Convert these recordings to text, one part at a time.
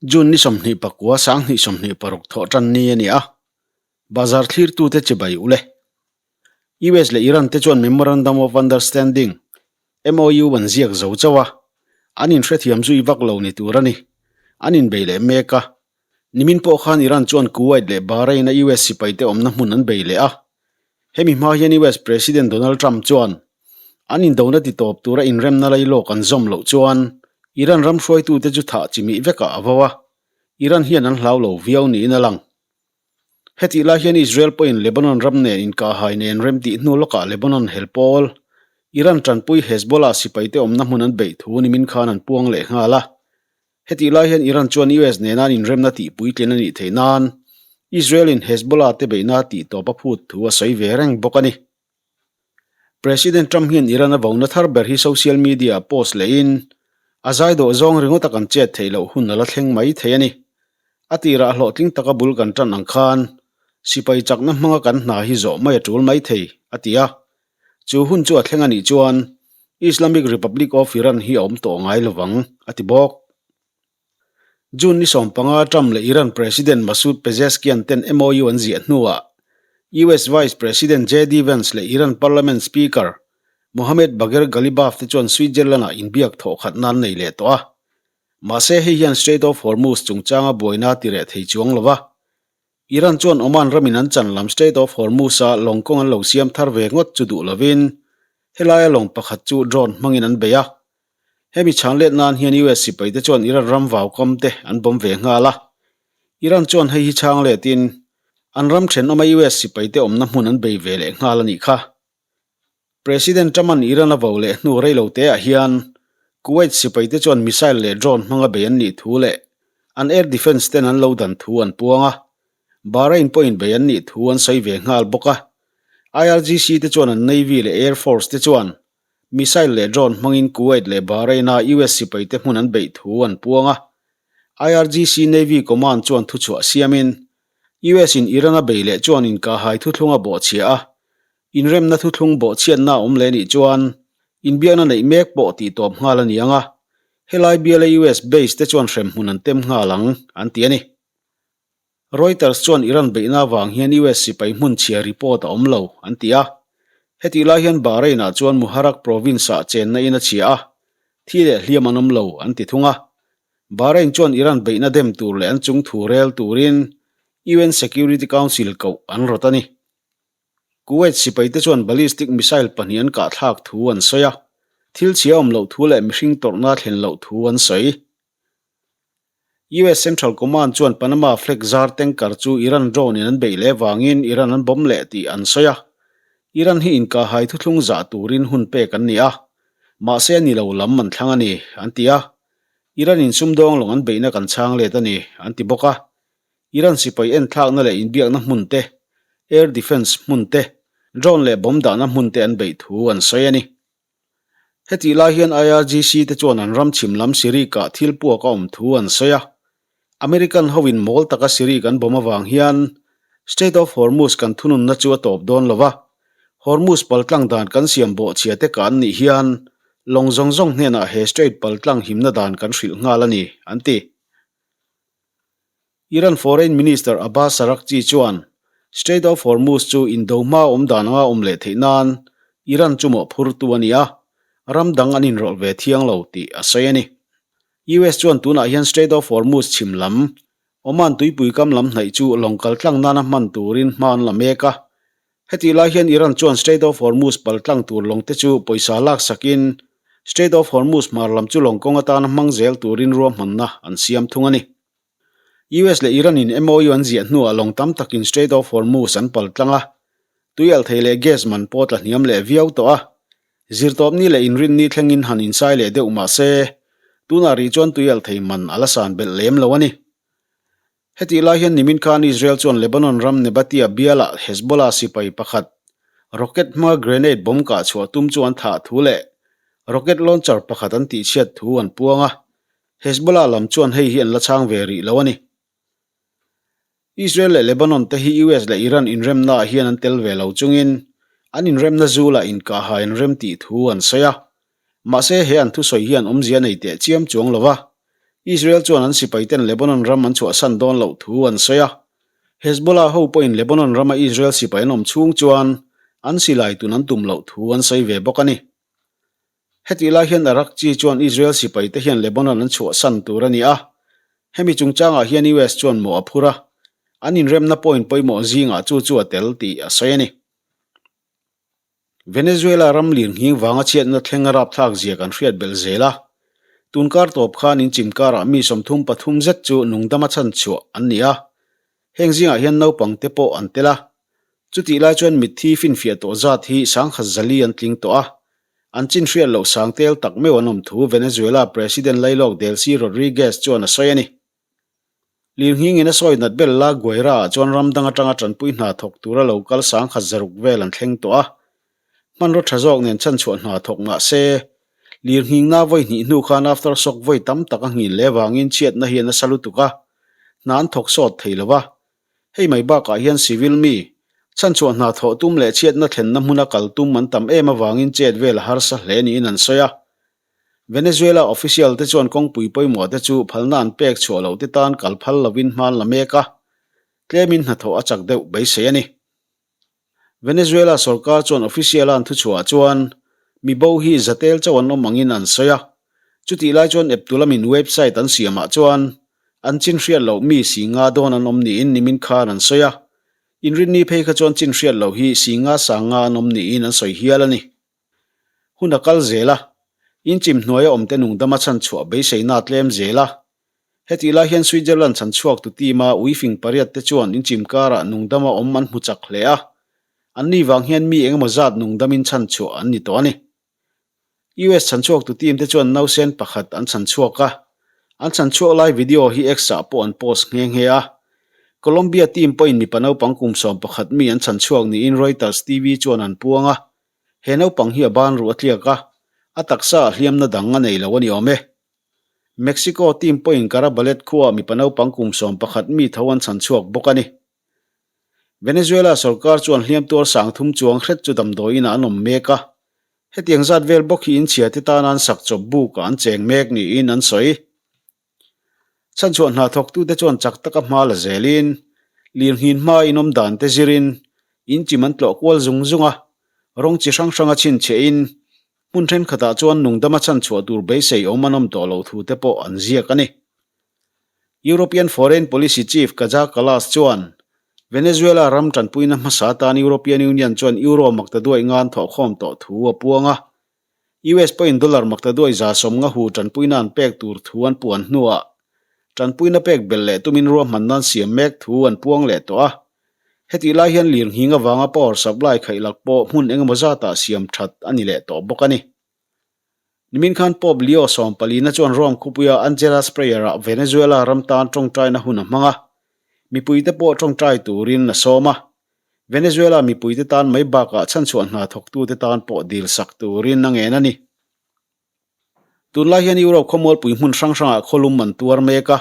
June ni 29 2026 thawh tan ni a ni a, bazar thlirtute chibai ule. US leh Iran te chuan Memorandum of Understanding, MOU, an ziak zo chauh a, an inhrethiam zui vak lo ni tur a ni. An inbei leh mek a. Nimin pawh khan Iran chuan Kuwait leh Bahrain-a US sipaite awmna hmun an bei leh a. Hemi hma hian US President Donald Trump chuan an indona ti tawp tura inremna lailawk an zawm loh chuan Iran ram hruaitute chu thah chi mih vekah a vo a, Iran hian an hlau lo viau niin a lang. Hetih lai hian Israel pawhin Lebanon ram nen inkahhai nen remtih hnu lawkah Lebanon hel pawl, Iran tanpui Hezbollah sipaite awmna hmun an beih thu nimin khan an puang leh nghal a. Hetih lai hian Iran chuan US nena an inremna tih puitlin a nih theih nan Israel-in Hezbollah te beihna tih tawp a phut thu a sawi ve reng bawk a ni. President Trump hian Iran a vona thar ber hi social media-ah post lehin a zai dawh zawng ringawt a kan chet theih loh hun a la thleng mai thei a ni. A tirah hlawhtling taka bul kan tan ang khan sipai chakna hmanga kan hna hi zawh mai a tul mai thei, a ti a. Chu hun chu a thleng a nih chuan Islamic Republic of Iran hi a awm tawh ngai lovang, a ti bawk. June ni 15 Trump leh Iran President Masoud Pezeshkian ten MOU an ziah hnuah US Vice President JD Vance leh Iran Parliament Speaker Mohammad Bagher Ghalibaf te chuan Switzerland-ah inbiak thawh khatna an nei leh tawh a. Mahse hei hian Strait of Hormuz chungchanga buaina a ti reh thei chuang lo va. Iran chuan Oman ramin an chan lam Strait of Hormuz-a lawng kawng an lo siam thar ve ngawt chu duh lovin helaia lawng pakhat chu drone hmangin an bei a. Hemi chhan let nan hian US sipaite chuan Iran ram vau kam te an bawm ve nghal a. Iran chuan hei hi chhang letin an ram thenawma US sipaite awmna hmun an bei ve leh nghal a nih kha. President Trump-a'n Iran a vo leh hnu rei lo teah hian Kuwait sipaite chuan missile leh drone hmanga bei an nih thu leh an air defence ten an lo dan thu an puang a. Bahrain pawhin bei an nih thu an sawi ve nghal bawk a. IRGC te chuan an Navy leh Air Force te chuan Missile leh drone hmangin Kuwait leh Bahrain-a US sipaite hmun an beih thu an puang a. IRGC Navy Command chuan thuchhuah siamin, US-in Iran a bei leh chuan inkahhai thuthlung a bawhchhia a, inremna thuthlung bawhchhiatna a awm leh nih chuan inbiakna neih mek pawh tihtawp nghal a ni ang a, helai biala US base te chuan hremhmun an tem nghal ang, an ti a ni. Reuters chuan Iran beihna avang hian US sipai hmun chhia report a awm lo, an ti a. Hetih lai hian Bahrain-ah chuan Muharraq province-ah chenna in a chhia a, thi leh hliam an awm lo, an ti thung a. Bahrain chuan Iran beihna dem tur leh an chung thu rel turin UN Security Council koh an rawt a ni. Kuwait sipaite chuan ballistic missile pahnih an kahthlak thu an sawi a, thil chhia awm loh thu leh mihring tawrhna thlen loh thu an sawi. US Central Command chuan Panama flag zar tanker chu Iran drone in an beih leh vangin Iran an bomb leh tih an sawi a. Iran hi inkahhai thuthlung zah turin hun pek an ni a, mahse a ni lo lam an thlang a ni, an ti a. Iran in sumdawng lawng an beihna kan chhang let a ni, an ti bawk a. Iran sipai enthlakna leh inbiakna hmun te, air defence hmun te, drone leh bomb dahna hmun te an beih thu an sawi a ni. Hetih lai hian IRGC te chuan an ram chhim lam Sirik-ah thil puak a awm thu an sawi a. American hoin mawl taka Sirik an bawm avang hian Strait of Hormuz kan thununna chu a tawp dawn lo va, Hormuz paltlang dan kan siam bawhchhia te kah an nih hian lawng zawng zawng hnenah he strait paltlang himna dan kan hrilh nghal a ni, an ti. Iran Foreign Minister Abbas Araghchi chuan Strait of Hormuz chu indo hma awm dan anga awm leh theih nan Iran chu mawhphurtu a ni a, ram dang an inrawlh ve thiang lo tih a sawi a ni. US chuan tunah hian Strait of Hormuz chhim lam, Oman tuipui kam lam hnaih chu lawng kal tlang nana hman turin hma an la mek a. Hetih lai hian Iran chuan Strait of Hormuz pal tlang tur lawng te chu pawisa laksakin Strait of Hormuz hmar lam chu lawng kawng atana hmang zel turin ruahmanna an siam thung a ni. US leh Iran in MOU an ziah hnuah lawng tam takin Strait of Hormuz an pal tlang a, tuialthei leh gas man pawh tla hniam leh viau tawh a. Zirtawpni leh inrinni thlengin han insai leh deuh mah se, tunah rih chuan tuialthei man a la san belh lem lo a ni. Hetih lai hian nimin khan Israel chuan Lebanon ram Nebatia bialah Hezbollah sipai pakhat rocket hmanga grenade bomb kah chhuah tum chu an thah thu leh rocket launcher pakhat an tihchhiat thu an puang a. Hezbollah lam chuan hei hi an la chhang ve rih lo a ni. Israel leh Lebanon te hi US leh Iran inremnaah hian an tel ve lo chungin an inremna zulah inkahhai an rem tih thu an sawi a. Mahse he an thusawi hian awmzia nei teh chiam chuang lo va. Israel chuan an sipaiten Lebanon ram an chhuahsan dawn loh thu an sawi a. Hezbollah ho pawhin Lebanon rama Israel sipai an awm chhung chuan an silai tun an tum loh thu an sawi ve bawk a ni. Hetih lai hian Araghchi chuan Israel sipaite hian Lebanon an chhuahsan tur a ni a. Hemi chungchangah hian US chuan mawh a phur a, an inremna point pawimawh zingah chu chu a tel tih a sawi a ni. Venezuela ram lirnghing vanga chhiatna thleng a rapthlak zia kan hriat belh zel a. Tun kar tawp khan inchim karah mi 33 zet chu nungdama chhanchhuah an ni a. Heng zingah hian naupang te pawh an tel a. Chutih lai chuan mitthi finfiah tawh zat hi sangkhat zali an tling tawh a. An chin hriat loh sang tel tak meuh an awm thu Venezuela President Lailawk Delcy Rodriguez chuan a sawi a ni. Lirnghingin a sawi nat ber La Guaira-ah chuan ram dang atanga tanpui hna thawk tura lo kal sangkhat zaruk vel an thleng tawh a. Hmanraw tha zawk nen chhanchhuah hna thawk mah se, lirnghingna vawi hnih hnu khan aftershock vawi tam tak a nghin leh avangin chhiatna hi a nasa lutuk a, hna an thawk sawt thei lo va. Hei mai bakah hian civil mi, chhanchhuah hna thawh tum leh chhiatna thlenna hmuna kal tum an tam em avangin chet vel a harsa hle niin an sawi a. Venezuela official te chuan kawngpui pawimawh te chu phalna an pek chhuah loh te tan kal phal lovin hman la mek a, tlemin hnathawh a chak deuh beisei a ni. Venezuela sorkar chuan official a an thuchhuah chuan mi bo hi zatel chauh an awm angin an sawi a, chutih lai chuan eptu lamin website an siamah chuan an chin hriat loh mi si nga dawn an awm niin nimin khan an sawi a, inrinni phei kha chuan chin hriat loh hi si nga sang nga an awm niin an sawi hial a ni. Hun a kal zel a, inchim hnuaia awmte nungdama chhanchhuah beiseina a tlem zel a. Hetih lai hian Switzerland chhanchhuaktu team-a uifing pariat te chuan inchim karah nungdama awm an hmu chak hle a, anni vang hian mi engemaw zat nungdamin chhanchhuah an ni tawh a ni. US chhanchhuaktu team te chuan nausen pakhat an chhanchhuak a, an chhanchhuak lai video hi X-ah pawh an post nghe nghe a. Colombia team pawhin mipa naupang kum 11 mi an chhanchhuak niin Reuters TV chuan an puang a. He naupang hi a ban ruh a tliak a, a taksa ah hliamna dang a nei lo a ni awm e. Mexico team pawhin Carabalet khuaah mipa naupang kum 11 mi tho an chhan chhuak bawk a ni. Venezuela sorkar chuan hliam tuar sang thum chuang hret chu damdawi inah an awm mek a, hetiang zat vel bawk hi inchhia te tana an sak chawp bukah an cheng mek niin an sawi. Chhanchhuah hna thawktute chuan chak taka hma la zelin, lirnghin hma inawm dan te zirin inchim an tlawh kual zung zung a, rawng chi hrang hranga chhinchhiahin hmun thenkhatah chuan nungdama chhanchhuah tur beisei awm an awm tawh loh thu te pawh an ziak a ni. European Foreign Policy Chief Kaja Kallas chuan Venezuela ram tanpuina hmasa tan European Union chuan Euro maktaduaih ngan thawhkhawm tawh thu a puang a, US pawhin dollar maktaduai 150 hu tanpuina an pek tur thu an puan hnuah tanpuina pek belh leh tumin ruahmanna an siam mek thu an puang leh tawh a. Hetih lai hian lirnghing avanga power supply khaihlak pawh hmun engemaw zatah siam that a ni leh tawh bawk a ni. Nimin khan Pope Leo sawmpalina chuan Rome khawpuia Angelus Prayer-ah Venezuela ram tan tawngtaina hun a hmang a, mipuite pawh tawngtai turin a sawm a. Venezuela mipuite tan mai bakah chhanchhuah hna thawktute tan pawh dil sak turin a ngen a ni. Tunlai hian Europe khawmualpui hmun hrang hrangah khawlum an tuar mek a.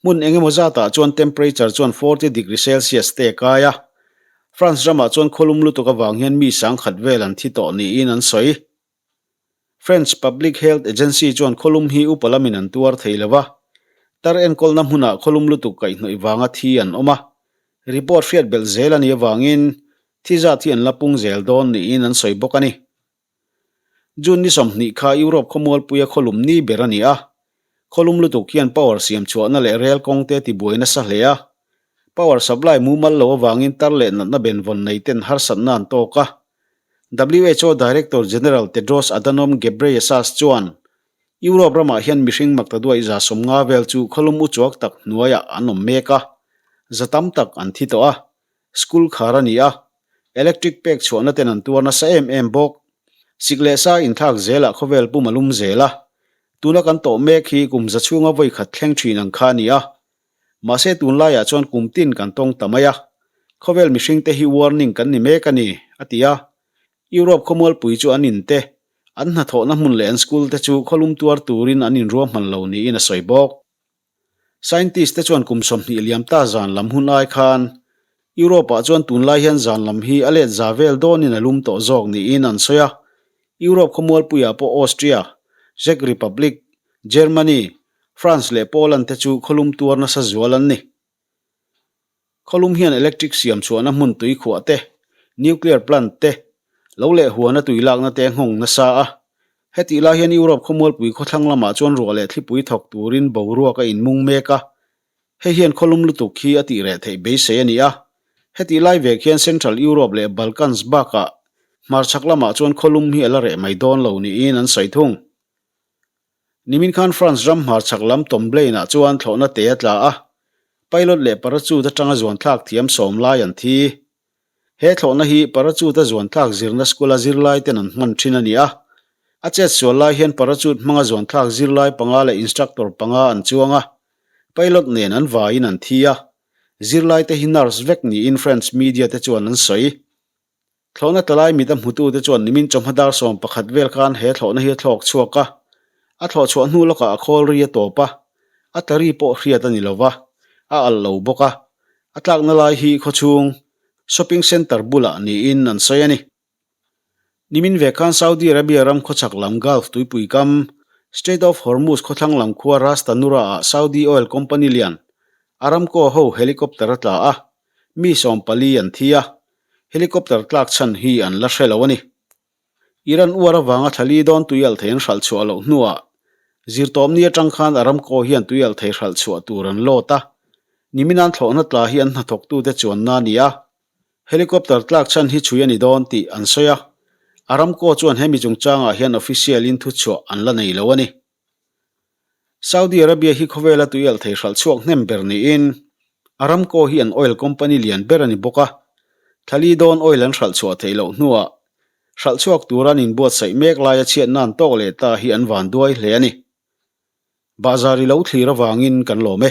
Hmun eng emaw zatah chuan temperature chuan 40 degree Celsius te a kai a. France ramah chuan khawlum lutuk avang hian mi sangkhat vel an thi tawh niin an sawi. French Public Health Agency chuan khawlum hi upa lamin an tuar thei lo va, tar enkawlna hmunah khawlum lutuk kaihhnawih vanga thi an awm a, report hriat belh zel a nih avangin thi zat hi an la pung zel dawn niin an sawi bawk a ni. June ni 20 kha Europe khawmualpuia khawlum ni ber a ni a, khawlum lutuk hian power siam chhuahna leh rel kawng te tibuai nasa hle a, power supply mumal lo avangin tar leh natna benvawn nei ten harsatna an tawk a, WHO Director General Tedros Adhanom Ghebreyesus chuan, Europe ramah hian mihring maktaduaih 50 vel chu khawlum uchuak tak hnuaiah an awm mek a, za tam tak an thi tawh a, school khar a ni a, electric pek chhuahna ten an tuar nasa em em bawk. Sik leh sa inthlak zelah khawvel pum a lum zel a, tuna kan tawh mek hi kum za chhunga vawi khat thleng thin ang kha a ni a, Mahse tunlaiah chuan kum tin kan tawng ta mai a, khawvel mihringte hi warning kan ni mek a ni, a ti a. Europe khawmualpui chu an in te, an hnathawhna hmun leh an school te chu khawlum tuar turin an inruahman lo niin a sawi bawk. Scientist te chuan kum 20 liam ta zan lam hun ai khan Europe-ah chuan tunlai hian zan lam hi a let za vel dawnin a lum tawh zawk niin an sawi a. Europe khawmualpuiah pawh Austria, Czech Republic, Germany, France leh Poland te chu khawlum tuar nasa zual an ni. Khawlum hian electric siam chhuahna hmun tui khuah te, nuclear plant te, lo leh huana tui lakna te a nghawng nasa a. Hetih lai hian Europe khawmualpui khawthlang lamah chuan ruah leh thlipui thawk turin boruak a inmung mek a. Hei hian khawlum lutuk hi a tih reh theih beisei a ni a. Hetih lai vek hian Central Europe leh Balkans bakah hmarchhak lamah chuan khawlum hi a la reh mai dawn lo niin an sawi thung. Nimin khan France ram hmarchhak lam Tomblaine-ah chuan thlawhna te a tla a, pilot leh parachute atanga zuanthlak thiam sawm lai an thi. He thlawhna hi parachute-a zuanthlak zirna school-a zirlai ten an hman thin a ni a. A chetsual lai hian parachute hmanga zuanthlak zirlai panga leh instructor panga an chuang a, pilot nen an vaiin an thi a. Zirlai te hi nurse vek niin French media te chuan an sawi. Thlawhna talai mit a hmutute chuan nimin chawhma dar 11 vel khan he thlawhna hi a thlawk chhuak a. A thlawh chhuah hnu lawkah a khawl ri a tawp a, a tla ri pawh hriat a ni lo va, a alh lo bawk a. A tlakna lai hi khawchhung shopping centre bulah niin an sawi a ni. Nimin ve khan Saudi Arabia ram khawchhak lam Gulf tuipui kam, Strait of Hormuz khawthlang lam khua Ras Tanura-ah Saudi oil company lian Aramco ho helicopter a tla a, mi 14 an thi a, Helicopter tlak chhan hi an la hre lo a ni. Iran uar avanga thlali dawn tuialh thei an hralh chhuah loh hnuah zirtawpni atang khan Aramco hian tuialh thei hralh chhuah tur an lawt a, nimin-an thlawhna tla hi an hnathawktute chuanna a ni a. Helicopter tlak chhan hi chhui a ni dawn tih an sawi a, Aramco chuan hemi chungchangah hian official-in thuchhuah an la nei lo a ni. Saudi Arabia hi khawvela tuialh thei hralh chhuak hnem ber niin Aramco hi an oil company lian ber a ni bawk a, thlali dawn oil an hralh chhuah theih loh hnuah hralh chhuak tura an inbuatsaih mek laia chhiatna an tawk leh ta hi an vanduai hle a ni. Bahzar i lo thlir avangin kan lawm e.